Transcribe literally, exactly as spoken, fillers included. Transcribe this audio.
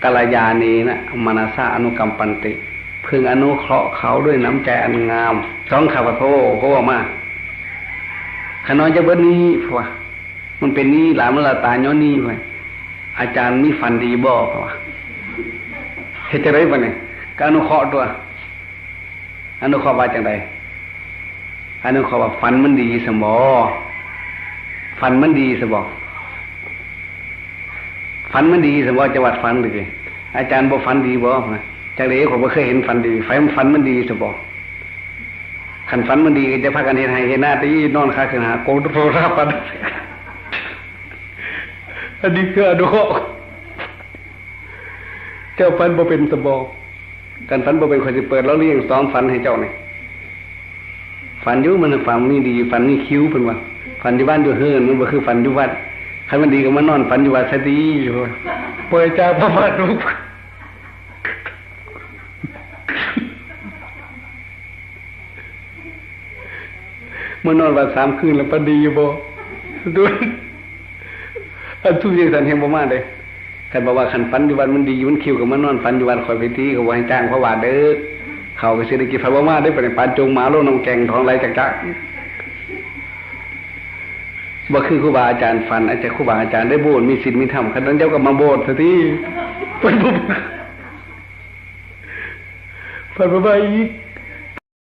กัลยาณีนะ มนสาอนุกัมปันติ พึงอนุเคราะห์เขาด้วยน้ำใจอันงาม สองข้าพเจ้าก็ว่ามา ขน้อยจะเบิดนี้เพราะว่า มันเป็นนี้หลานมันละตายย้อนนี้ไป อาจารย์มีฝันดีบอกว่า เฮ็ดจะได้ปะเนี่ย ก็อนุเคราะห์ตัว อนุเคราะห์ว่าจังได อนุเคราะห์ว่าฝันมันดีสมอ ฝันมันดีสมอ ฝันมันดีสมอ จังหวัดฝันดี อาจารย์บ่ฝันดีบ่ จังได๋ ข้อยบ่เคยเห็นฝันดี ฝัน ฝันมันดีสมอ คันฝันมันดีก็จะพากันเฮ็ดไฮ่เฮ็ดนาติ นอนขาขึ้นหาโกงโทรศัพท์ปัน อันนี้คืออนุเคราะห์ เจ้าฝันบ่เป็นสมอ คันฝันบ่เป็น ข้อยสิเปิดเล่าเรียงสองฝันให้เจ้านี่ ฝันอยู่มันฝันนี่ดี ฝันนี่คิ้วเพิ่นว่า ฝันอยู่บ้านอยู่เฮือนมันบ่คือฝันอยู่วัด คันมันดีก็มานอนฝันอยู่วัดซะดีอยู่ ปล่อยจากพระบาทหลวง มานอนวัดสามคืนแล้วฝันดีอยู่บ่ ดู อันทุกอย่างสันแห่งบ่มาเด้ คันบอกว่าคันฝันอยู่วัดมันดี มันคิ้วก็มานอนฝันอยู่วัด ข้อยไปตี ก็บ่ให้จ้างพระบาทเด้อ เขาก็สิได้กิน ไผบ่มาเด้ ปานนี้ปานจงหมาลงน้ำแกงท้องไหลจักๆ บ่คือครูบาอาจารย์ฝัน อาจารย์ ครูบาอาจารย์ได้โบสถ์มีศีลมีธรรม คันนั้นเจ้าก็มาโบสถ์ซะติ เพิ่นบ่ เพิ่นบ่มาอีก